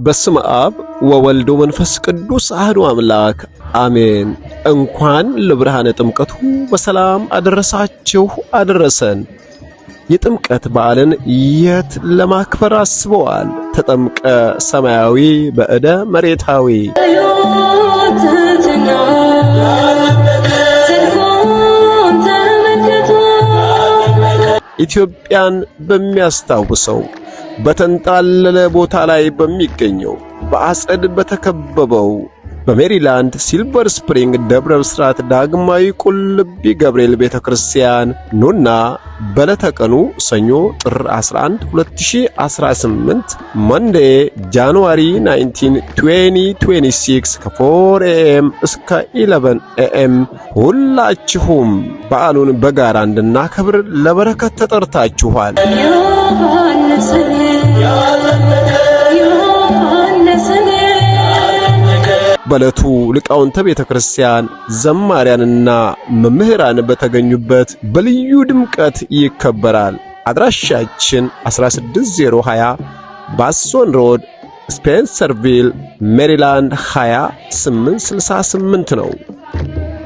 በስመ አብ ወወልድ ወመንፈስ ቅዱስ አሐዱ አምላክ አሜን። እንኳን ለብርሃነ ጥምቀቱ በሰላም አደረሳችሁ አደረሰን። የጥምቀት በዓልን የት ለማክበር አስበዋል? ተጠምቀ ሰማያዊ በእደ መሬታዊ። ትሕትና ጽድቁን ተመልክቶ። ኢትዮጵያን በሚያስታውሰው በተንጣለለ ቦታ ላይ በሚገኘው፣ በአጸድ በተከበበው፣ በሜሪላንድ ሲልቨር ስፕሪንግ ደብረ ብስራት ዳግማዊ ቁልቢ ገብርኤል ቤተ ክርስቲያን ኑና በዕለተ ቀኑ ሰኞ ጥር 11 2018፣ Monday January 19 2026፣ ከ4 AM እስከ 11 AM ሁላችሁም በዓሉን በጋራ እንድናከብር ለበረከት ተጠርታችኋል። ዮሐንስን ዮሐንስን። በዕለቱ ሊቃውንተ ቤተ ክርስቲያን፣ ዘማሪያንና መምህራን በተገኙበት በልዩ ድምቀት ይከበራል። አድራሻችን 16020 ባሶን Road፣ ስፔንሰርቪል ሜሪላንድ 20868 ነው።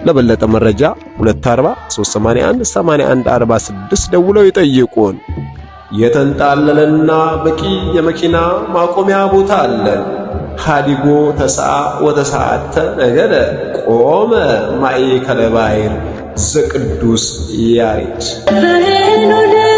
ለበለጠ መረጃ 24381 8146 ደውለው ይጠይቁን። የተንጣለለና በቂ የመኪና ማቆሚያ ቦታ አለን። ሀዲጎ ተስዓ ወተስዓተ ነገደ ቆመ ማእከለ ባሕር ዘቅዱስ ያሬድ። ፍኖ።